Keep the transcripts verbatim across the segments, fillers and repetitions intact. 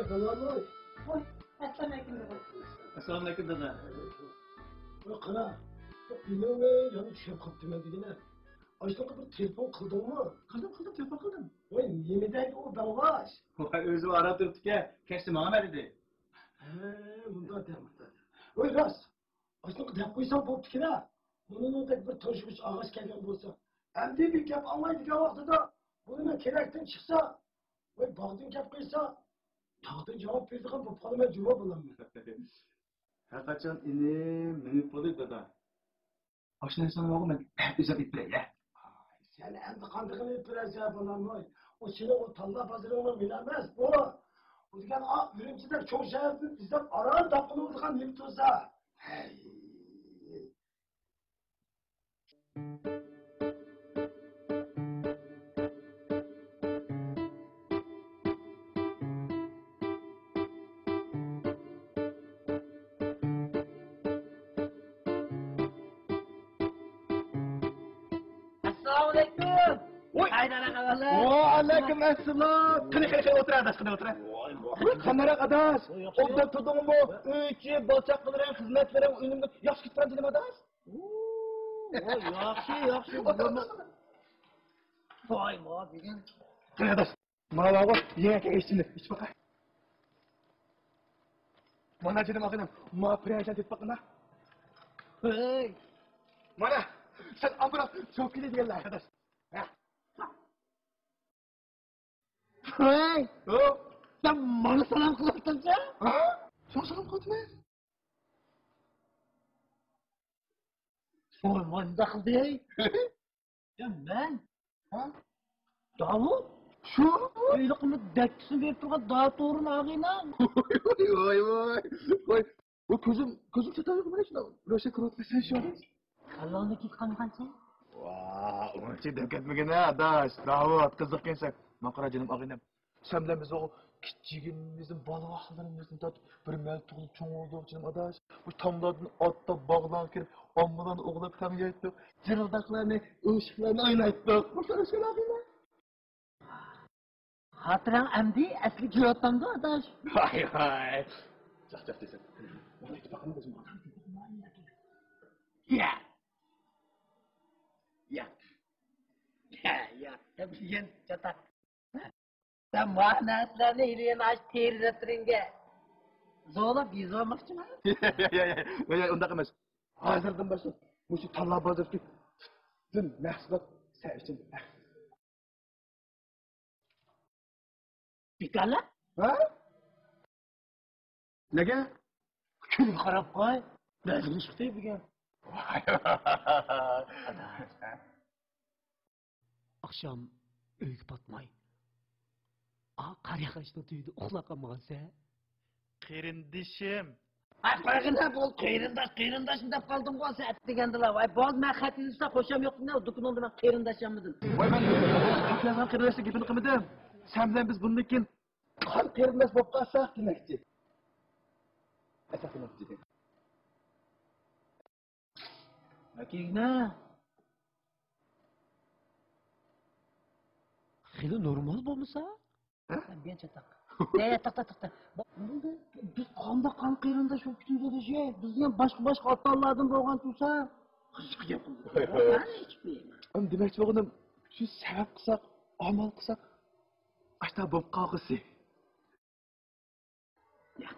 سالامۇ؟ ۋاي، ئەسسالامۇئەلەيكۇم دادا. ئەسسالامۇئەلەيكۇم دادا. ۋاي، قارا، بۇ ئىنىڭنى يەنە چۈشۈرۈپ قاپتىمەن دېگىنە. ئاشۇنداق بىر تېلېفون قىلدىڭمۇ؟ قىلدىم، قىلدىم، تېلېفون قىلدىم. ۋاي، نېمە دەيدۇ ئۇ داڭلاش؟ ۋاي، ئۆزى ئاران تۇرۇپتىكەن، كەچتە ماڭىمەن دېدى. ھە، مۇنداق دە، مۇنداق دە. ۋاي، راست. ئاشۇنداق دەپ قويساڭ بوپتىكىنە. مۇنىڭدەك بىر تونۇشمىش ئاغاچ كەلگەن بولسا، ئەمدى بىر گەپ ئاڭلاي دېگەن ۋاقتىدا، بۇنى مەن كېرەكتىن چىقسا، ۋاي، باغدىن گەپ قىلسا، تاغدىن جاۋاب بېرىدىغان بولۇپ قالىمەن جۇمۇ بولاممەن. ھەرقاچان ئىنىم مېنى بولدى دادا. ئاشۇ نەرسىنى ماڭا مەن ئۆزۈم ئېلىپ بېرەي، ھە؟ سەن ئەمدى قاندىقىنى ئېلىپ بېرەرسەن، بالام ۋاي؟ ئۇ سېنىڭ ئۇ تاللا بازىرىڭنىڭ مېنى ئەمەس، بۇ. ئۇ دېگەن ئا، ئۈرۈمچىدەك چوڭ شەھەردىن ئىزدەپ ئاران تاپقىلى بولىدىغان نېمە تۇرسا. ھەي. ئەسسالامۇئەلەيكۇم. ۋاي. قايدالاڭ ئەۋلاد. ۋەئەلەيكۇم ئەسسالام. قېنى، قېنى، قېنى، ئولتۇر ئاداش، قېنى ئولتۇر. ۋاي، ۋاي. قانداق ئاداش؟ ۋاي، ياخشى. ئوبدان تۇردۇڭمۇ؟ ئۆي ئىچى، بالا-چاقىلىرىڭ، خىزمەتلىرىڭ، ئۈنۈمدە ياخشى كېتىپ تۇرامدۇ ئاداش؟ ۋاي، ياخشى، ياخشى. ئولتۇر، ئولتۇر، ئولتۇر. ۋاي، ما بۈگۈن. قېنى ئاداش، ماۋۇ يېڭى ئەكەلگەن ئىچىملىك ئىچىپ باقاي. مانا جېنىم ئاغىنەم، ما پىرەنچەن تېتىپ باققىنا. ھەي. مانا، سەن ئامراق چوكىلى دېگەنلەر ئاداش. ھە. ھەي. ھو. سەن ماڭا سالام قىلىۋاتامسەن؟ ھە؟ ساڭا سالام قىلىۋاتىمەن. ۋاي، مانداق دەي. يا مەن؟ ھە؟ داۋۇت؟ شۇ؟ ھېلىقى دەككىسىنى بېرىپ تۇرغان داۋۇت ھۇرۇن ئاغىنەم. ۋاي، ۋاي، ۋاي. ۋاي، بۇ كۆزۈم، كۆزۈم چاتاق يوق، مانا شۇنداق روشەن كۆرۈۋاتىمەن سەن شۇ. كاللاڭنى كېسىپ قالمىغانسەن؟ ۋا، ئۇنچە دەپ كەتمىگىنە، ئاداش. داۋۇت، قىزىقكەنسەن. ماڭا قارا، جېنىم ئاغىنەم. سەن بىلەن بىز ئۇ كىچىكىمىزدىن، بالىۋاقلىرىمىزدىن تارتىپ بىر مەھەللىدە تۇغۇلۇپ چوڭ بولدۇق، جېنىم ئاداش. مۇشۇ تاملاردىن ئاتلاپ باغلارغا كىرىپ، ئالمىلارنى ئوغرىلاپ تەڭ يەيتتۇق. جىرىلداقلارنى، ئۆشۈكلەرنى ئوينايتتۇق. خاتىرەڭ ئەمدى ئەسلىگە كېلىۋاتامدۇ، ئاداش؟ ۋاي، ۋاي. چاقچاق دېسەم. يا. يا. يا. يا. يا. دەپ دېگەن چاتاق. سەن مۇ نەرسىلەرنى ھېلى يەنە ئاشۇ تېرە دەپتىرىڭگە زورلاپ يېزىۋالماقچىما؟ يا، يا، يا، يا، يا، ئۇنداق ئەمەس. ھازىردىن باشلاپ مۇشۇ تاللا بازىرىدىكى پۈتۈن مەھسۇلات سەن ئۈچۈن مەخسۇس. بىكارلا؟ ھە؟ نەگە؟ كۈنگە قاراپ قوي. نەزىرىم چىقتى بۈگۈن. ئاخشام ئۆيگە پاتماي، ئا، قارىياغاچنىڭ تۈۋىدە ئۇخلاپ قالمىغانسەن؟ قېرىندىشىم. ئاي، قويغىنە بول، قېرىنداش، قېرىنداشمۇ دەپ قالدىڭغۇ سەن ئەتىگەندىلا. ۋاي، بولدى، مەن خەتنى دېسە خوشام يوق، دۇكىنىڭدا مەن قېرىنداش يامىدىم. ۋاي، مەن قېرىنداشنىڭ گېپىنى قىلمىدىم. سەن بىلەن بىز بۇندىن كېيىن قان قېرىنداش بولۇپ قالساق دېمەكچى. ئەسەپ دېمەكچى. ئەكىگىنە. خېلى نورمال بولمىسا؟ ھە؟ بىر چاتاق. ئە، توختا، توختا. بىز قانداق قان قېرىنداش بولۇپ كېتىمىز، ئاداش؟ بىز دېگەن باشقا، باشقا ئاتاللاردىن بولغان تۇرسا، قىزىققا گەپ قىلدۇق. ھەي، ھەي. يەنى ئىچىپ قويايلى. ئەمدى دېمەكچى بولغىنىم، شۇ سەۋەب قىلساق، ئامال قىلساق، ئاشتا بولۇپ قالغۇسى. يا.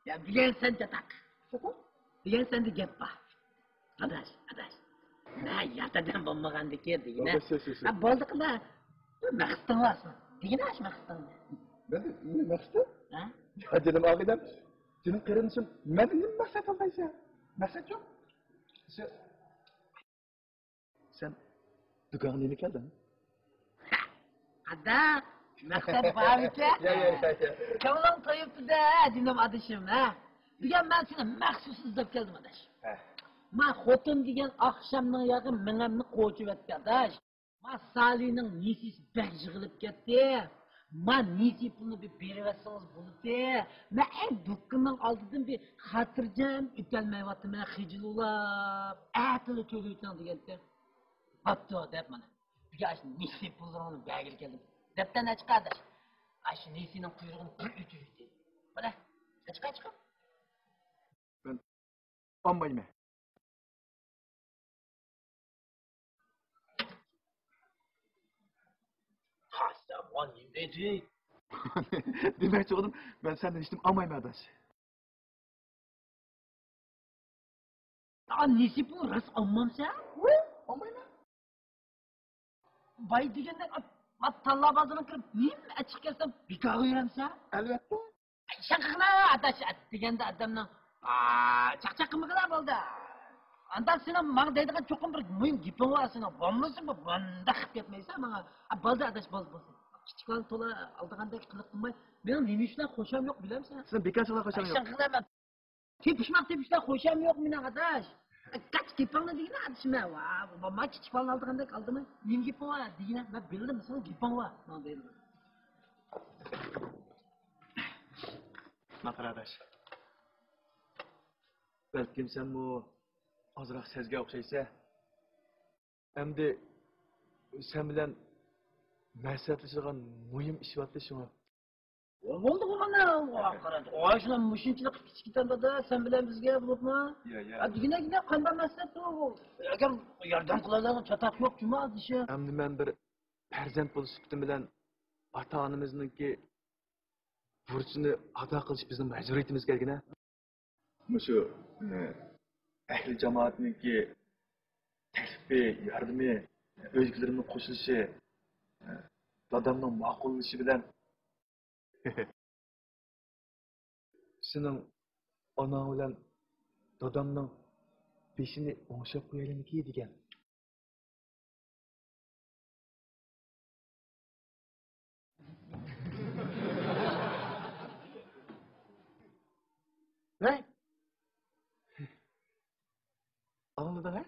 يا، بۈگۈن سەن چاتاق. چاتاق؟ بۈگۈن سەندە گەپ بار. ئاداش، ئاداش. مەن يات ئادەم بولمىغاندىكىن دېگىنە. ھە، بولدى قىلا. مەقسىتىڭ بارسۇن. دېگىنە ئاشۇ مەقسىتىڭنى. مەن، مەن مەقسىتىم؟ ھە؟ يا، جېنىم ئاغىنەم. جېنىم قېرىندىشىم. مەندىن نېمە مەقسەت ئالغايسەن؟ مەقسەت يوق. شۇ سەن دۇكانغا نېمە كەلدىڭ؟ قانداق؟ مەقسەت بارمىكەن؟ يا، يا، يا، يا. كۆڭلۈڭ تويۇپتۇ-دە، جېنىم ئادىشىم، ھە؟ بۈگۈن مەن سېنى مەخسۇس ئىزدەپ كەلدىم، ئاداش. ھە. ما خوتۇن دېگەن ئاخشامنىڭ ياغى مېڭەمنى قوچۇۋەتتى، ئاداش. ما سالىنىڭ نېسىسى بەك يىغىلىپ كەتتى. ما نېسى پۇلنى بىر بېرىۋەتسىڭىز بولاتتى. مەن ئەي دۇكىنىنىڭ ئالدىدىن بىر خاتىرجەم ئۆتەلمەيۋاتىمەن، خىجىل ئۇلاپ، ئەتىلا تۆلىۋېتىڭ دېگەنتى. بوپتۇ دەپ مانا. بۈگۈن ئاشۇ نېسى پۇللىرىڭنى بەرگىلى كەلدىم. دەپتەرنى ئاچ قارداش. ئاشۇ نېسىنىڭ قۇيرۇقىنى بىر ئۆتۈۋېتەي. مانا، چىقاي، چىقاي. مەن ئالمايمەن. ھا، سەن ماڭا نېمە دېدىڭ؟ دېمەكچى بولدۇم، مەن سەندىن ھېچنېمە ئالمايمەن، ئاداش. ھا، نېسىپۇ راست ئالمامسەن؟ ۋۇي، ئالمايمەن. باي دېگەندەك، ئات، ئات تاللا بازىرىغا كىرىپ، نېمە ئەچىقىپ كەلسەم، بىكارغا يۈرەمسەن؟ ئەلۋەتتە. ئىشەن قىلغىنا، ئاداش، ئات دېگەندە ئادەمنىڭ، ئا، چاقچاق قىلمىغىنا بولدى. ئاندا سېنىڭ ماڭا دەيدىغان چوقۇم بىر مۇھىم گېپىڭ بار سېنىڭ. بولمىسا بۇ، بۇنداق قىلىپ كەتمەيسەن ماڭا. ئا، بولدى، ئاداش، بولدى، بولدى. كىچىك بالىنى تولا ئالدىغاندەك قىلىق قىلماي. مېنىڭ نېمە ئۈچۈن خۇشام يوق بىلەمسەن؟ سېنىڭ بىكارچىلىقىڭ خۇشام يوق. ئىشەن قىلغىنا، مەن تېپىشماق، تېپىشتا خۇشام يوق مېنىڭ، ئاداش. قاچ گېپىڭنى دېگىنە، ئادىشىم، ھە، ۋا، ما كىچىك بالىنى ئالدىغاندەك ئالدىماي. نېمە گېپىڭ بار دېگىنە، مەن بىلدىم، سېنىڭ گېپىڭ بار. ماڭا دەيدۇ. ماقۇل، ئاداش. بەلكىم سەنمۇ ئازراق سەزگەن ئوخشايسەن. ئەمدى سەن بىلەن مەسلىھەتلىشىدىغان مۇھىم ئىش بارتى شۇڭا. بولدىغۇ مانا، قارا، ئاشۇلا مۇشۇنچىلىك كىچىك كىتابدا سەن بىلەن بىزگە بولۇپمۇ؟ يا، يا. دېگىنە، دېگىنە، قانداق مەسلىھەت بۇ؟ ئەگەر ياردەم قىلالايدىغان چاتاق يوق جۇما دېشى. ئەمدى مەن بىر پەرزەنت بولۇش سۈپىتىم بىلەن ئاتا-ئانىمىزنىڭكى بۇرچىنى ئادا قىلىش بىزنىڭ مەجبۇرىيىتىمىز كەلگىنە. مۇشۇ، ئە، ئەھلى جامائەتنىڭكى تەكلىپى، ياردىمى، ئۆيدىكىلىرىمنىڭ قوشۇلۇشى، ئە، دادامنىڭ ماقۇللىشى بىلەن سېنىڭ ئاناڭ بىلەن دادامنىڭ بېشىنى ئوڭشاپ قويايلىمىكى دېگەن. ھەي! ئاڭلىدىڭ ھە؟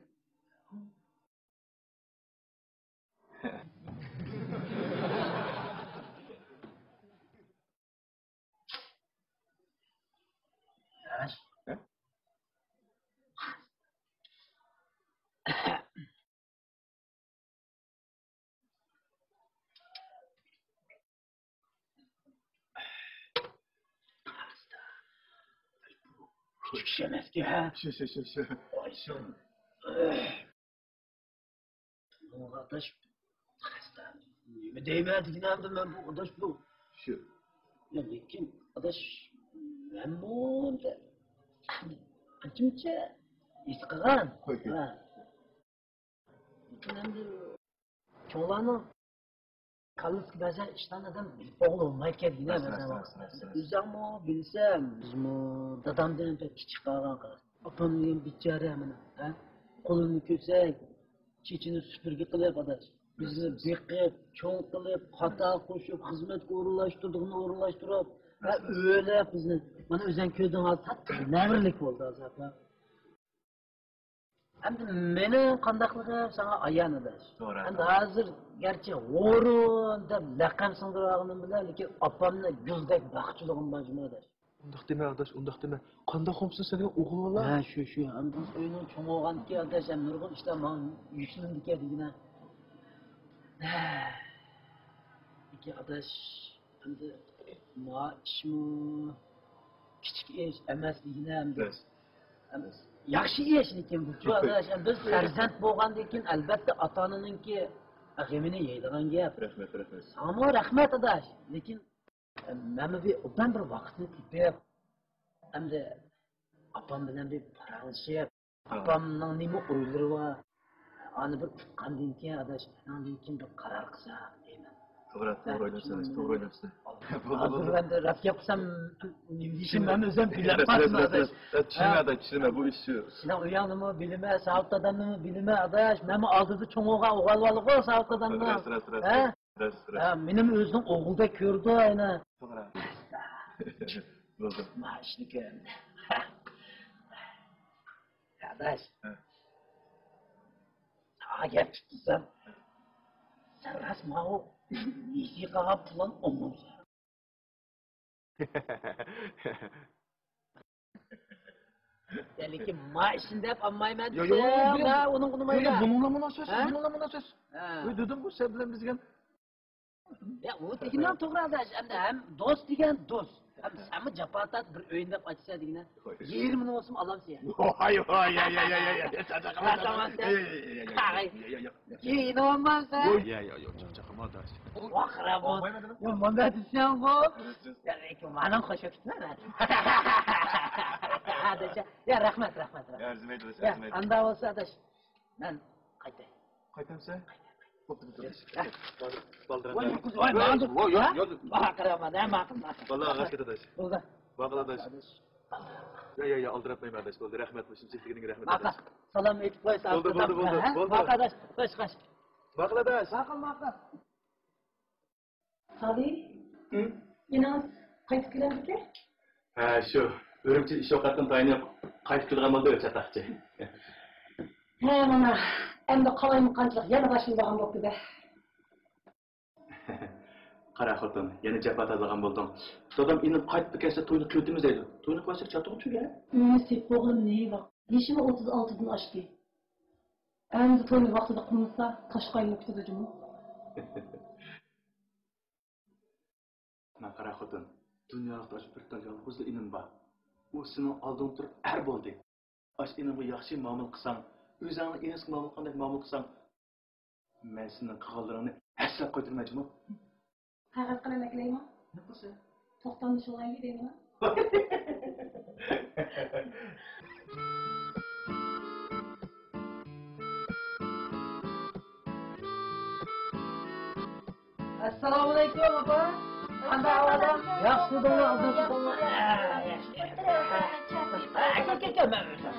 كىچىك ئىش ئەمەسكەن ھە. شۇ، شۇ، شۇ، شۇ. ۋايسۇن. ئاداش، نېمە دەيمەن دېگىنەمدە مەن بۇ ئاداش بۇ. شۇ. يا لېكىن ئاداش، مەنمۇ ئانچە-مۇنچە ھېس قىلغان. ھە. لېكىن ئەمدى چوڭلارنىڭ كاللىسىغا بەزى ئىشلارنى ئادەم بىلىپ بولغىلى بولمايدىكەن دېگىن. راست، بەزى راست، ۋاقىتتا. راست، راست، راست. ئۆزۈڭمۇ بىلسەڭ، بىزمۇ دادامدىن بەك كىچىك قالغان قىز. ئاپام دېگەن بىچارە مانا، ھە؟ قولىنى كۆرسەك، چېچىنى سۈپۈرگە قىلىپ، ئاداش. بىزنى بېقىپ، چوڭ قىلىپ، قاتار قوشۇپ، خىزمەتكە ئورۇنلاشتۇرىدىغىنى ئورۇنلاشتۇرۇپ، ھە، ئۆيلەپ بىزنى. مانا ئۆزۈڭ كۆردۈڭ ھازىر، تاتلىق نەۋرىلىك بولدى ھازىر، ئاپا. ئەمدى مېنىڭ قانداقلىقىم ساڭا ئايان، ئاداش. توغرا، ئەمدى توغرا. ھازىر گەرچە ھورۇن دەپ لەقەم سىڭدۈرۈۋالغىنىم بىلەن، لېكىن ئاپامنى گۈلدەك باققۇچىلىقىم بار جۇمۇ، ئاداش. ئۇنداق دېمە، ئاداش، ئۇنداق دېمە. قانداق خۇمسىز سېنىڭ ئوغۇل بالا؟ ھە، شۇ، شۇ. ئەمدى ئۆينىڭ چوڭ بولغاندىكىن، ئاداش، ھەم نۇرغۇن ئىشلار ماڭا يۈكلىنىدىكەن دېگىنە. ھە. لېكىن، ئاداش، ئەمدى ما ئىشمۇ كىچىك ئىش ئەمەس دېگىنە ئەمدى. بەس. ئەمدى ياخشى ئىش، لېكىن بۇچۇ، ئاداش، ئەمدى بىز پەرزەنت بولغاندىن كېيىن، ئەلۋەتتە، ئاتا-ئانىنىڭكى غېمىنى يەيدىغان گەپ. رەھمەت، رەھمەت. ساڭىمۇ رەھمەت، ئاداش. لېكىن مەنمۇ بىر ئوبدان بىر ۋاقىتنى تېپىپ، ئەمدى ئاپام بىلەن بىر پاراڭلىشىپ، ھە. ئاپامنىڭ نېمە ئويلىرى بار، ئانى بىر ئۇققاندىن كېيىن، ئاداش، ئانىڭدىن كېيىن بىر قارار قىلساق دەيمەن. توغرا، توغرا ئويلاپسىز، توغرا ئويلاپسىز. ھازىر ئەمدى راست گەپ قىلسام، نېمە دېيىشىمنى مەن ئۆزۈم بىلەلمەيمەن، ئاداش. چۈشىنىمەن، ئاداش، چۈشىنىمەن، بۇ ئىش شۇ. سېنىڭ ئۆيۈڭنىمۇ بىلىمەن، ساۋۇت دادامنىمۇ بىلىمەن، ئاداش. مەنمۇ ئالدىدا چوڭ بولغان ئوغۇل بالىغۇ ساۋۇت دادامنىڭ. راست، راست، راست. ھە؟ راست، راست. ھە، مېنىمۇ ئۆزىنىڭ ئوغلىدەك كۆرىدۇ، ئاينا. توغرا. بولدى. مانا ئىشنى كۆرەمدى. ئاداش. ھە. ساڭا گەپ تۇتسام، سەن راست ماۋۇ نېسى قالغان پۇلنى ئالمامسەن؟ يا، لېكىن ما ئىشنى دەپ ئالمايمەن دېسەم، يا، ئۇنىڭغا ئۇنىمايدۇ. بۇنىڭلا مۇناسىۋەتسىز، ھە؟ بۇنىڭلا مۇناسىۋەتسىز. ھە. دېدىمغۇ، سەن بىلەن بىزگە يا، ئۇ دېگىنىڭ توغرا ئاداش. ئەمدى ھەم دوست دېگەن دوست. ھەم سەنمۇ جاپا تارت، بىر ئۆينى دەپ ئاچسا دېگىنە. يېرىمىنى بولسىمۇ ئالامسەن يا. ۋاي، ۋاي، يا، يا، يا، يا، يا، چاقچاق قىلما. يا، يا، يا، يا، يا، يا، يا، يا. كېيىن بولمامسەن. ۋاي. يا، يا، يا، چاقچاق قىلما ئاداش. ۋاقرا بول. يا، مانا دېسەڭ بول. يا، لېكىن مانا خوش كېتىپسەن. ئاداش، يا، رەھمەت، رەھمەت، رەھمەت. يا، ئەرزىمەيدۇ، يا، ئەرزىمەيدۇ. ئاندا بولسا ئاداش. مەن قايتاي. قايتامسەن؟ بوپتۇ، بوپتۇ. ھە. بالدۇر. ۋاي، يوق، ۋاي، ماڭدۇ. ۋاي، يوق، ھە؟ يوق. ۋاي، قارا، مانا، ماقۇل، ماقۇل. بالدۇر، ئاداش. بولدى. ماقۇل، ئاداش. يا، يا، يا، ئالدىراپ قويما، ئاداش. بولدى، رەھمەت، مۇشۇنچە دېگىنىڭگە رەھمەت، ئاداش. سالام ئېيتىپ قويسا. بولدى، بولدى، بولدى، ھە؟ بولدى. ماقۇل، ئاداش. خوش، خوش. ماقۇل، ئاداش. ماقۇل، ماقۇل. سالى، ھە؟ ئىنىڭىز قايتىپ كېلەمدىكەن؟ ھە، شۇ. ئۈرۈمچى ئىش ئوقەتتىن تايىنىپ قايتىپ كېلىدىغان بولدى، چاتاقچى. ھە، مانا، ئەمدى قالايمىقانچىلىق يەنە باشلىنىدىغان بوپتۇ-دە. قارا خوتۇن، يەنە جاپا تارتىدىغان بولدۇڭ. دادام ئىنىم قايتىپ كەلسە توينى قىلىۋېتىمىز دەيدۇ. توينى قىلىۋەتسەك چاتىقى تۈگە. ئۆينى سېتىپ بولغىلى نېمە ۋاقىت؟ يېشىمۇ ئوتتۇز ئالتىدىن ئاشتى. ئەمدى توينى ۋاقتىدا قىلمىسا، تاشقا ئايلىنىپ كېتىدۇ جۇمۇ. مانا قارا خوتۇن، دۇنيادا ئاشۇ بىر تال يالغۇزلا ئىنىم بار. ئۇ سېنىڭ ئالدىڭدا تۇرۇپ ئەر بولدى. ئاشۇ ئىنىمغا ياخشى مۇئامىلە قىلساڭ، ئۆزۈڭنىڭ ئىنىسىغا مۇئامىلە قىلغاندەك مۇئامىلە قىلساڭ، مەن سېنىڭ قىلغانلىرىڭنى ھەسسىلەپ قويدۇرماي جۇمۇ. قەغەز قەلەم ئەكېلەيمۇ؟ نېمە قىلسا؟ توختامنى شۇڭلايلى دەيمەن. ئەسسالامۇئەلەيكۇم، ئاپا. قانداق ئەھۋالىڭ؟ ياخشى، بالام، ئالدىڭ، بالام. ئاكا، ئاكا، ئاكا، مەن ئۆزۈم.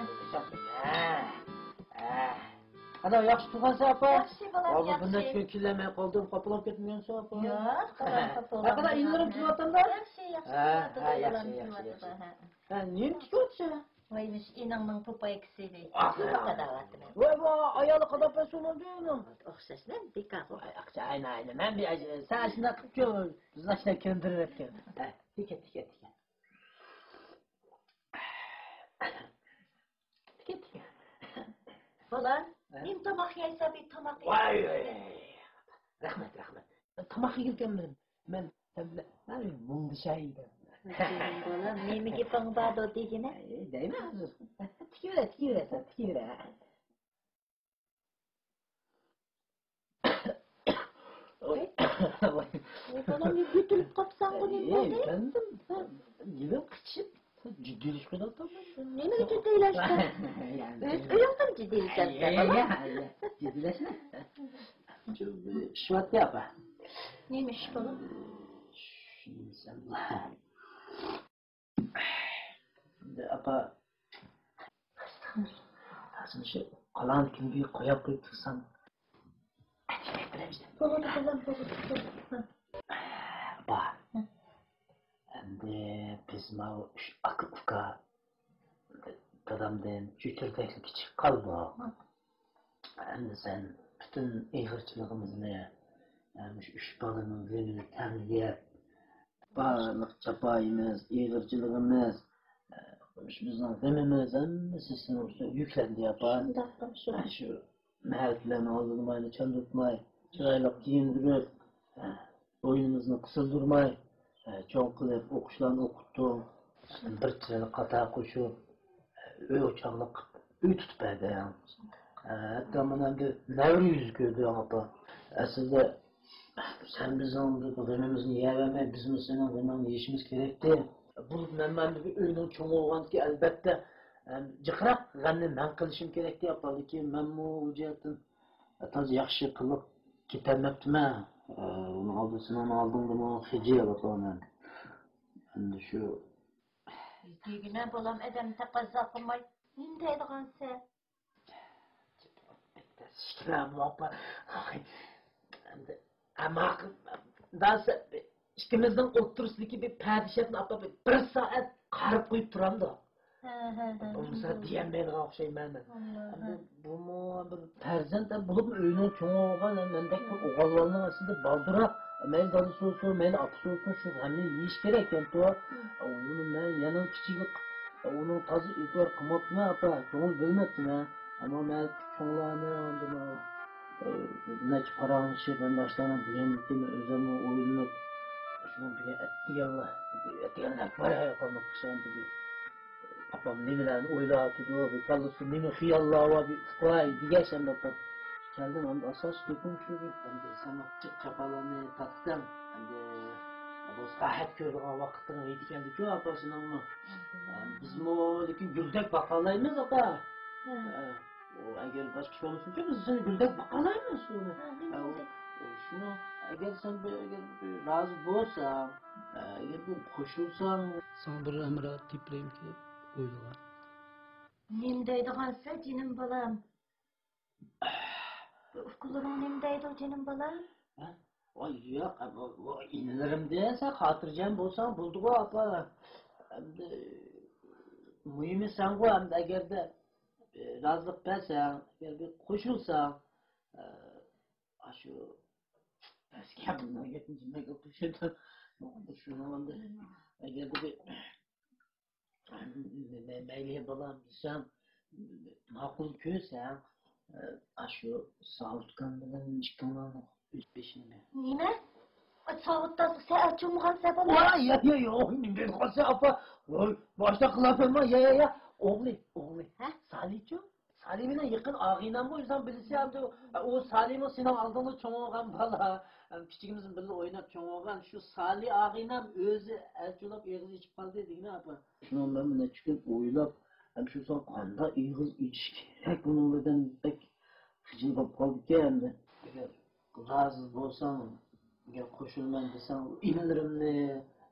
ئانا، ياخشى تۇرغانسەن، ئاپا؟ ياخشى، بالام، ياخشى. بىر نەچچە كۈن كېلەلمەي قالدىم، خاپىلاپ كەتمىگەنسەن، ئاپا؟ ياق، بالام، خاپىلاپ. ھە، قانداق، ئىنىلىرىم كېلىۋاتامدۇ؟ ياخشى، ياخشى، ھە، كېلىۋاتىدۇ، ھە، بالام، ياخشى، ياخشى، كېلىۋاتىدۇ، ياخشى. ھە. ھە، نېمە تىكىۋاتىسەن؟ ۋاي، مۇشۇ ئىنىڭنىڭ پوپايكىسى، ۋاي. ئاھ. ۋاي، ۋاي، ئايالى قانداق پەسىل بولدى ئۇنىڭ؟ ئوخشاشلا بىكارغۇ. ۋاي، ئاقچا، ئاينا، ئاينا. مەن بىر، سەن شۇنداق قىلىپ كۆر، بىزنى ئاشۇنداق كۆندۈرۈۋەتكەن. ھە، تىكەن، تىكەن، تىكەن. تىكەن، تىكەن. بالام، ھە؟ نېمە تاماق يەيسەن، بىر تاماق يە. ۋاي، ۋاي، ۋاي. رەھمەت، رەھمەت. تاماق يېگىلىكەنمەن. مەن سەن بىلەن مۇڭدىشاي دېدىم. بالام، نېمە گېپىڭ باردۇ دېگىنە؟ ئەي، دەيمەن ھازىر. تىكىۋېرە، تىكىۋېرە، سەن تىكىۋېرە. ئوي. ئەي، بالام، يۆتىلىپ قاپسەنغۇ، نېمە بولدى؟ ئەي، ئەفەندىم، يىلىم قىچىشىپ، جىددىيلىشىپ قېلىۋاتاممەن. نېمىگە جىددىيلەشتىڭ؟ يەنى ئۆز ئۆيۈڭدىمۇ جىددىيلىشەمسەن، بالام؟ يە، يە، جىددىيلەشمە. شۇ، شۇ ۋاقىتتا ئاپا. نېمە ئىش، بالام؟ شۇنى دېسەم، ئاپا، ھازىر شۇ قالغان كۈنگە قويۇپ قويۇپ تۇرسام، بولىدۇ، بالام، بولىدۇ. ئاپا، ئەمدى بىز ماۋۇ ئۈچ ئاكا-ئۇكا دادامدىن چۆچۈرىدەكلا كىچىك قالدۇق. ئەمدى سەن پۈتۈن ئېغىرچىلىقىمىزنى، مۇشۇ ئۈچ بالىنىڭ غېمىنى تەڭ يەپ، بارلىق جاپايىمىز، ئېغىرچىلىقىمىز، مۇشۇ بىزنىڭ غېمىمىز ھەممىسى سېنىڭ ئۈستۈڭگە يۈكلەندى، ئاپا. شۇنداق، شۇ. شۇ مەھەللىلەرنىڭ ئالدىدا ماينى چاندۇرتماي، چىرايلىق كىيىندۈرۈپ، بوينىمىزنى قىسىلدۇرماي، چوڭ قىلىپ ئوقۇشلارنى ئوقۇتتۇق. بىر چىرايلىق قاتار قوشۇپ، ئۆي ئوچاقلىق قىلىپ، ئۆي تۇتۇپ بەردى. ھەتتا مانا ئەمدى نەۋرە يۈز كۆردى، ئاپا. ئەسلىدە سەن بىزنىڭ بۇ غېمىمىزنى يەۋەرمەي، بىزمۇ سېنىڭ غېمىڭنى يېيىشىمىز كېرەكتى. بولۇپ مەنمۇ ئەمدى بىر ئۆينىڭ چوڭى بولغاندىكىن، ئەلبەتتە، ئەم، جىقراق غەمنى مەن قىلىشىم كېرەكتى، ئاپا. لېكىن مەنمۇ ئۇ جەھەتتىن تازا ياخشى قىلىپ كېتەلمەپتىمەن. ئۇنىڭ ئالدىدا، سېنىڭ ئالدىڭدىمۇ خىجىل، ئاپا، مەن. ئەمدى شۇ. دېگىنە بالام، ئادەم تەقەززا قىلماي، نېمە دەيدىغانسەن؟ ئىككىمىز، ئىككىمىزنىڭ ئوتتۇرىسىدىكى بىر پەردىشەپنى ئاپا بىر سائەت قاراپ قويۇپ تۇرامدۇ؟ ھە، ھە، ھە. بولمىسا دېيەلمەيدىغان ئوخشايمەن مەن. ئەمدى بۇمۇ بىر پەرزەنت، بولۇپمۇ ئۆينىڭ چوڭى بولغان، مەندەك بىر ئوغۇل بالىنىڭ ئەسلىدە بالدۇرراق، مەيلى دادىسى بولسۇن، مەيلى ئاپىسى بولسۇن، شۇ غەمنى يېيىش كېرەككەنتۇ. ئۇنى مەن يەنە كىچىكلىك، ئۇنىڭ تازا ئېتىبار قىلماپتىمەن، ئاپا، كۆڭۈل بۆلمەپتىمەن. ئەمما مەن چوڭلارنى ئاندىن، ئە، نەچچە پاراڭلىشىپ، ھەم باشلارنىڭ دېگەنلىكىنى ئۆزۈممۇ ئويلىنىپ، شۇنىڭ بىلەن ئەتىگەنلا، ئەتىگەنلەك بار ھاياتىمنى قىلسام دېدى. ئاپام نېمىلەرنى ئويلاۋاتىدۇ، بىر كاللىسىدا نېمە خىياللار بار، بىر ئۇقاي دېگەچ ئەمدى ئاپام. كەلدىم، ئەمدى ئاساسىي گېپىم شۇ. ئەمدى سەن جىق جاپالارنى تارتتىڭ. ئەمدى بۇ راھەت كۆرىدىغان ۋاقىتلىرىڭ يېتىپ كەلدىكۇ ئاپا سېنىڭمۇ. بىزمۇ لېكىن گۈلدەك باقالايمىز ئاپا. ئۇ ئەگەر باشقا ئىش بولمىسۇنچە بىز سېنى گۈلدەك باقالايمىز ئۇنى. شۇنىڭ ئەگەر سەن بىر، ئەگەر بىر رازى بولساڭ، ئەگەر بىر قوشۇلساڭ. ساڭا بىر ھەمراھ تېپىپ بېرەيمىكىن دەپ ئويلىغان. نېمە دەيدىغانسەن جېنىم بالام؟ ئۇكىلىرىڭ نېمە دەيدۇ جېنىم بالام؟ ھە؟ ۋاي ياق، بۇ، بۇ ئىنىلىرىم دېسە خاتىرجەم بولساڭ بولدىغۇ ئاپا. ئەمدى مۇھىمى سەنغۇ، ئەمدى ئەگەردە، ئە، رازىلىق بەرسەڭ، ئەگەر بىر قوشۇلساڭ، ئە، ئاشۇ ئەسكەر بۇنىڭ گېپىنى جىمەك ئوقۇشىدۇ. شۇنىڭ ئەمدى ئەگەردە بىر مەيلى بالام دېسەڭ، ماقۇل كۆرسەڭ، ئاشۇ ساۋۇتكان بىلەن ئىككىڭلارنىڭ ئۆز بېشىنى. نېمە؟ ساۋۇتتا سەن ئەلچى بولمىغان سەن بالام. ۋاي، يا، يا، يا، نېمە دەپ قالسا ئاپا؟ ۋاي، باشتا قىلاتىمەن، يا، يا، يا. ئوغلى، ئوغلى. ھە؟ سالىچۇ؟ سالى مېنىڭ يېقىن ئاغىنەمغۇ، ئۆزۈڭ بىلىسەن ئەمدى. ئۇ سالىمۇ سېنىڭ ئالدىڭدا چوڭ بولغان بالا. كىچىكىمىزدىن بىللە ئويناپ چوڭ بولغان. شۇ سالى ئاغىنەم ئۆزى ئەلچى بولۇپ ئېغىز ئېچىپ قالدى دېگىنە ئاپا. شۇنىڭ بىلەن مەن نەچچە كۈن ئويلاپ، ھەم شۇ سان قانداق ئېغىز ئېچىش كېرەك بۇنىڭ بىلەن بەك خىجىل بولۇپ قالدىكەن ئەمدى. ئەگەر رازى بولساڭ، ئەگەر قوشۇلىمەن دېسەڭ، ئىنىلىرىمنى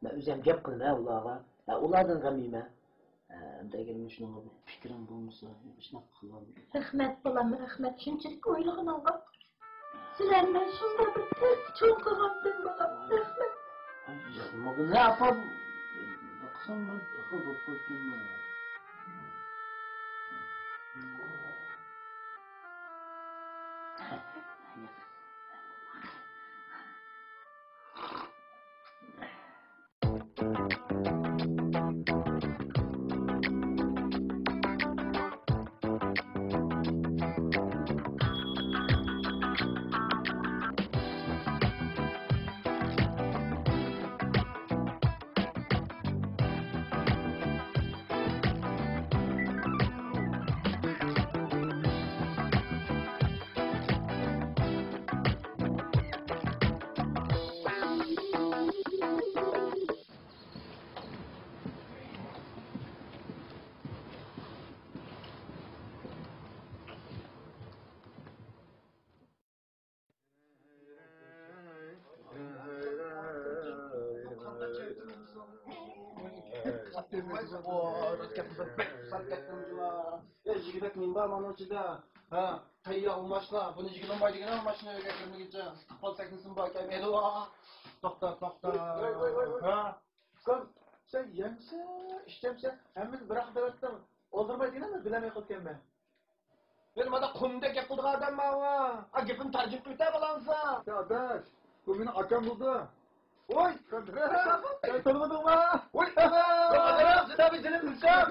مەن ئۆزۈم گەپ قىلىمەن ئۇلارغا. ھە، ئۇلاردىن غەم يېمە. ھە، ئەمدى ئەگەر مۇشۇنىڭغا پىكرىڭ بولمىسا، شۇنداق قىلىۋال. رەھمەت، بالام، رەھمەت. شۇنچىلىك ئويلىغىنىڭغا. سىلەرنى مەن شۇنداق بىر تەس چوڭ قىلغانتىم، بالام. رەھمەت. ياقمىغىنى ئاپام. باقسام، بىر خىل بولۇپ قويۇپتىممۇ. يىگىدەك نېمە بار مانا ئىچىدە؟ ھە، تەييار ماشىنا. بۇنى يىگىدە بار دېگىنە ماشىنا ئۆيگە كىرمىگىچە ئىستىقبال سەھنىسىمۇ بار ئىكەن. توختا، توختا. ۋاي، ۋاي، ۋاي، ۋاي. ھە. سەن، سەن يەمسە، ئىچەمسە، ھەممىنى بىراق دەۋەتتىڭ. ئولتۇرماي دېگىنە، مەن بىلەلمەي قېلىپ كەلمە. مەن مانا قۇمدەك گەپ قىلىدىغان ئادەم ماۋۇ. ئا، گېپىنى تەرجىمە قىلىۋېتە بالامسا. يا ئاداش، بۇ مېنىڭ ئاكام بولىدۇ. ۋوي! سەن تونۇمىدىڭما؟ ۋوي! سەن بىر جېنىم ئۇكام.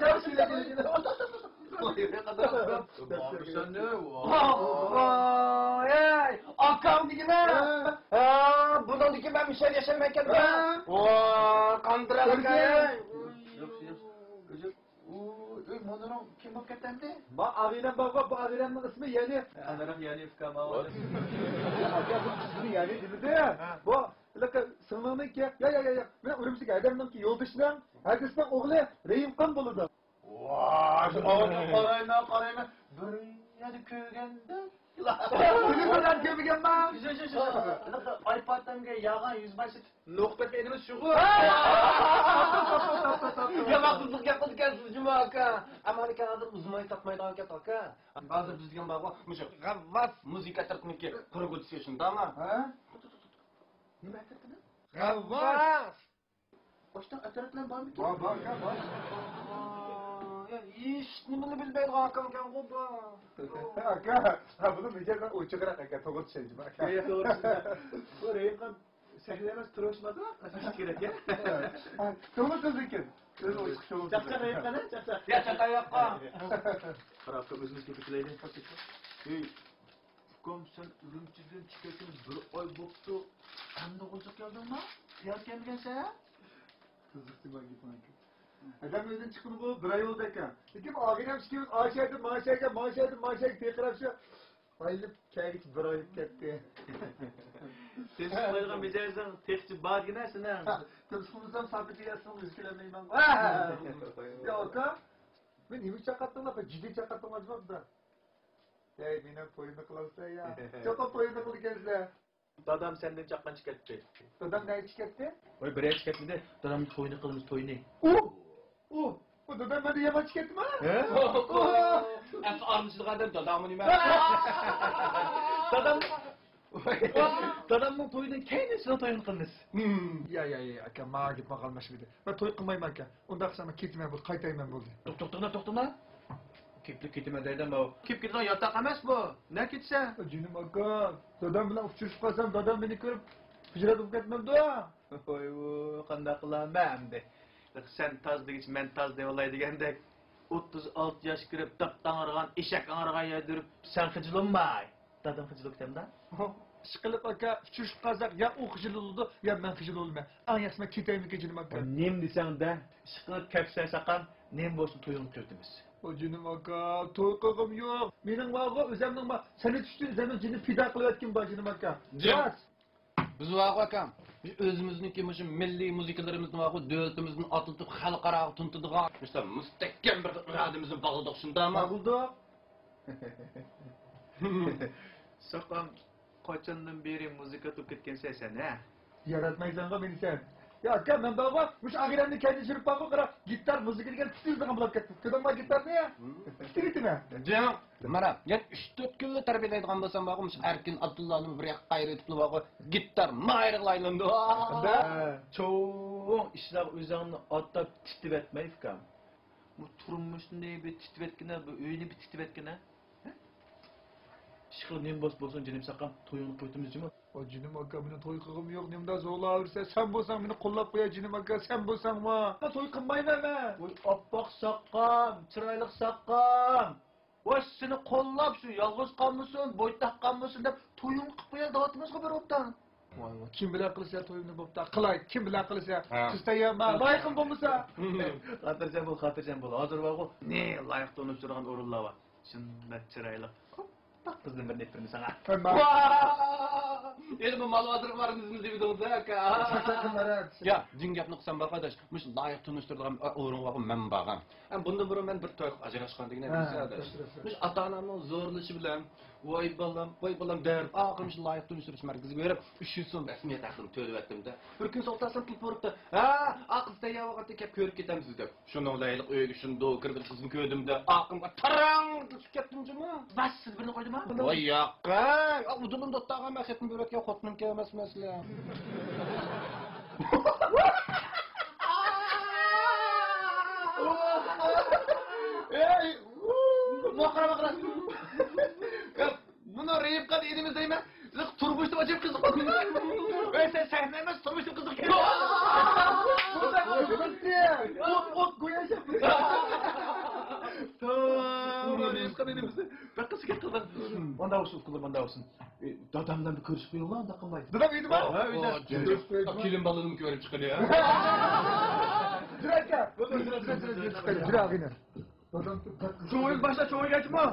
ئاكاڭ دېگىنە. ھە، بۇنىڭدىكى مەن مىشەر ياشايمەنكەن. ھە. ۋا، قاندىرار ئاكا. ياخشى، ياخشى. ئۆي، ئۆي، مۇنىرىڭ كىم بولۇپ كەتتى ئەمدى؟ ما ئاغىنەم بارغۇ، بۇ ئاغىنەمنىڭ ئىسمى يەنى. ئەمرەم يەنى ئۇكام. ئاكا، بۇ ئىسمى يەنى دېمىدى. ھە. بۇ ھېلىقى سىڭلىڭنىڭكى. يا، يا، يا، يا. مېنىڭ ئۈرۈمچىدىكى ھەدەمنىڭكى يولدىشىنىڭ ھەدىسىنىڭ ئوغلى رەھىمخان بولىدۇ. ۋاي، شۇ ئاۋۇنى قارايمەن، قارايمەن. بىر يەردە كۆرگەندەك. نېمە بىلەن كۆرمىگەنمەن؟ شۇ، شۇ، شۇ، شۇ. ئايپاتەمگە ياغان يۈز باشلىق. نوقۇپەتلىك ئىنىمىز شۇغۇ. يامان قىزىق گەپ قىلىدىكەنسىز جۇما ئاكا. ئەمما لېكىن ھازىر ئۇزماي تاپمايدىغان گەپ ئاكا. ھازىر بىز دېگەن بارغۇ، مۇشۇ غەۋۋاس مۇزىكا ئەترىتىنىڭكى قۇرغۇچىسى شۇنداقمۇ؟ ھە؟ نېمە ئەترىتىنى؟ غەۋۋاس. ئاشۇنداق ئەترەتلەر بارمىكىن؟ بار، بار، ئاكا، بار. ھېچ نېمىنى بىلمەيدىغان ئاكاڭكەنغۇ بۇ. ئاكا، ھە، بۇنىڭ مىجەزى ئوچۇقراق ئاكا، توغرا چۈشەندىم ئاكا. توغرا چۈشەندىم. بۇ رەھىمخان سەھنە ئەمەس، تۇرۇش ماتا. كېرەك يا. ھە، كۆڭلى قىز ئىكەن. ئۆزى ئوچۇق كۆڭلى قىز. چاقچاق رەھىمخان، ھە، چاقچاق. يا، چاقاياققا. قاراپ، ئۆزىمىز كېتىپ كېلەيلى. ئۇكام، سەن ئۈرۈمچىدىن چىقىۋەتكىلى بىر ئاي بوپتۇ. ئەمدى غۇلجىغا كەلدىڭما؟ تەييار ئىكەنمىكەن سەن؟ قىزىقتى ماڭا گېپىڭكى. ئادەم ئۆيدىن چىققىنىغۇ بىر ئاي بولدى ئاكا. لېكىن ئاغىنەم ئىككىمىز ئاشەدىن ماشەگە، ماشەدىن ماشەگە تېقىراپ شۇ ئايلىپ كەلگۈچە بىر ئايلىپ كەتتى. سېنىڭ قىلايدىغان مىجەزىڭ تېخىچە بار دېگىنە سېنىڭ. تېلېفون قىلسام ساقىت دېگەنسىڭ ئۆزى كېلەلمەيمەن. يا ئاكا، مېنى نېمىگە چاقىرتتىڭلار؟ جىددىي چاقىرتتىڭلار جۇمۇ؟ ھەي، مېنىڭ تويۇمنى قىلامسىلەر يا؟ چوقۇم تويۇمنى قىلىدىكەنسىلەر. دادام سەندىن چاققانچە كەتتى. دادام نەگىچە كەتتى؟ ۋاي، بىر يەرگىچە كەتمىدى. دادامنىڭ تويىنى قىلىمىز، تويىنى. ئۇ! ئۇ! ئۇ دادام مەندىن يامانچە كەتتىما؟ ھە؟ ئەقلى ئارىلىشىدىغان ئادەم داداممۇ نېمە؟ دادام، دادامنىڭ تويىدىن كەينى سېنىڭ تويۇڭنى قىلىمىز. ھىم، يا، يا، يا، ئاكا، ماڭا گېپىڭ قالماشمىدى. مەن توي قىلمايمەن ئاكا. ئۇنداق قىلسام مەن كېتىمەن بولدى، قايتايمەن بولدى. توختاڭلار، توختاڭلار. كېپىلىك كېتىمەن دەيدۇ ماۋۇ. كېپىلىك كېتىدىغان ياتاق ئەمەس بۇ. نە كېتىسەن؟ جېنىم ئاكا، دادام بىلەن ئۇچرىشىپ قالسام، دادام مېنى كۆرۈپ ھىجرەت بولۇپ كەتمەمدۇ؟ ۋوي ۋوي، قانداق قىلارمەن ئەمدى؟ سەن تاز دېگۈچە مەن تاز دەۋالاي دېگەندەك. ئوتتۇز ئالتە ياش كىرىپ، داپ ئاڭرىغان، ئېشەك ئاڭرىغان يەردە يۈرۈپ، سەن خىجىل بولماي. دادام خىجىل بولۇپتىمدا؟ ئىشقىلىپ ئاكا، ئۇچرىشىپ قالساق يا ئۇ خىجىل بولىدۇ، يا مەن خىجىل بولىمەن. ئەڭ ياخشىسى مەن كېتەيمىكىن جېنىم ئاكا. نېمە دېسەڭدە، ئىشقىلىپ كەپسەن ساقام، نېمە بولسۇن تويۇڭنى قىلىۋېتىمىز. ۋاي جېنىم ئاكا، توي قىلغۇم يوق. مېنىڭ بارغۇ ئۆزەمنىڭ بار، سەنئەت ئۈچۈن ئۆزەمنىڭ جېنىنى پىدا قىلىۋەتكىنىم بار جېنىم ئاكا. جان! راست. بىز بارغۇ ئاكام، ئۆزىمىزنىڭكى مۇشۇ مىللىي مۇزىكىلىرىمىزنى بارغۇ دۆلىتىمىزدىن ئاتلىتىپ خەلقئاراغا تونۇتىدىغان مۇشۇنداق مۇستەھكەم بىر ئىرادىمىزنى باغلىدۇق، شۇنداقمۇ؟ باغلىدۇق. ساقام، قاچاندىن بېرى مۇزىكانت بولۇپ كەتكەنسەن سەن، ھە؟ ياراتمايسەنغۇ مېنى سەن. يا ئاكا، مەن بارغۇ، مۇشۇ ئاغىنەمنى كەينىدىن چۈشۈرۈپ بارغۇ، قارا، گىتار مۇزىكا دېگەن تۈتۈلىدىغان بولۇپ كەتتى. كۆردۈڭما گىتارنى؟ پۈتتۈرۈۋېتىمەن. جېنىم، مانا، يەنە ئۈچ تۆت كۈنلا تەربىيەلەيدىغان بولسام بارغۇ، مۇشۇ ئەركىن ئابدۇللانى بىر ياققا قايرىۋېتىپلا بارغۇ، گىتار ماھىرىغا ئايلاندى. ھە. چوڭ ئىشلارغا ئۆزۈڭنى ئاتاپ تىتىۋەتمەي، ئۇكام. بۇ تۇرمۇشنى بىر تىتىۋەتكىنە، بۇ ئۆينى بىر تىتىۋەتكىنە. ھە؟ ئىشقىلىپ نېمە بولسا بولسۇن، جېنىم ساقام، تويۇڭنى قىلىۋېتىمىز جۇمۇ. ۋاي جېنىم ئاكا، مېنىڭ توي قىلغۇم يوق، نېمىدا زورلاۋېرىسەن، سەن بولساڭ مېنى قوللاپ قوياي جېنىم ئاكا، سەن بولساڭما؟ مەن توي قىلمايمەن مەن. ۋاي ئاپئاق ساقام، چىرايلىق ساقام. ۋاي سېنى قوللاپ شۇ يالغۇز قالمىسۇن، بويتاق قالمىسۇن دەپ تويۇڭنى قىلىپ قوياي دەۋاتىمىزغۇ بىر ئوبدان. ۋاي ۋاي، كىم بىلەن قىلىسەن تويۇمنى بوپتا؟ قىلاي، كىم بىلەن قىلىسەن؟ ھە. قىز تەييارما؟ لايىقىم بولمىسا؟ خاتىرجەم بول، خاتىرجەم بول. ھازىر بارغۇ، نى لايىق تونۇشتۇرىدىغان ئورۇنلار بار. شۇنداق چىرايلىق. قانداق قىزدىن بىرنى ئېلىپ بېرىمىز ساڭا؟ ۋاھ! ھېلىمۇ مال بازىرىغا بارىمىزمۇ دېمىدىڭىز ھە، ئاكا؟ يا، جىڭ گەپنى قىلسام بار قارداش، مۇشۇ لايىق تونۇشتۇرىدىغان ئورۇنغا مەن بارغان. ھەم بۇندىن بۇرۇن مەن بىر توي قىلىپ ئاجراشقان دېگىنە ھە، بىلىسىز ئاداش. مۇشۇ ئاتا-ئانامنىڭ زورلىشى بىلەن، ۋاي بالام، ۋاي بالام دەپ، ئاخىرى مۇشۇ لايىق تونۇشتۇرۇش مەركىزىگە بېرىپ، ئۈچ يۈز سوم رەسمىيەت ھەققىنى تۆلىۋەتتىم-دە. بىر كۈنى ئولتۇرسام تېلېفون ئۇرۇپتۇ. ھە، ئا قىز تەييار بولغانتى، كەپ كۆرۈپ كېتەمسىز دەپ. شۇنىڭ بىلەن ھېلىقى ئۆيگە شۇنداق كىرىپ بىر قىزنى كۆردۈم-دە، ئاقىمغا تاراڭ تۇتۇپ كەتتىم جۇمۇ. بەس، سىز بىرنى قويدىما؟ ۋاي ياق. ئۇدۇلۇم دوتتاغا مەن خېتىن بۆرەتكە خوتۇنۇم كەلمەس مەسىلە. ئەي، ماقرا، ماقرا. بۇنى رېيىپقا ئىنىمىز دەيمەن. تۇرمۇشتا ئاجايىپ قىزىق بولدى. ئەي، سەن سەھنە ئەمەس، تۇرمۇشتا قىزىق ئىكەن. ئوت، ئوت، گويا شەپقىز. رېيىپقا ئىنىمىز. بەك قىزىق گەپ قىلدى. مانداق بولسۇن، ئۇكىلار، مانداق بولسۇن. ئى، دادام بىلەن بىر كۆرۈشۈپ قويۇڭلار، ئۇنداق قىلماي. دادام ئۆيدىمۇ؟ ھە، ئۆيدە. كېلىن بالىنىمۇ كۆرۈپ چىقىلى. يۈر، ئاكا. يۈر، يۈر، يۈر، يۈر، يۈر، يۈر، يۈر، يۈر. چوڭ ئۆيگە باشلا، چوڭ ئۆيگە ئاچما.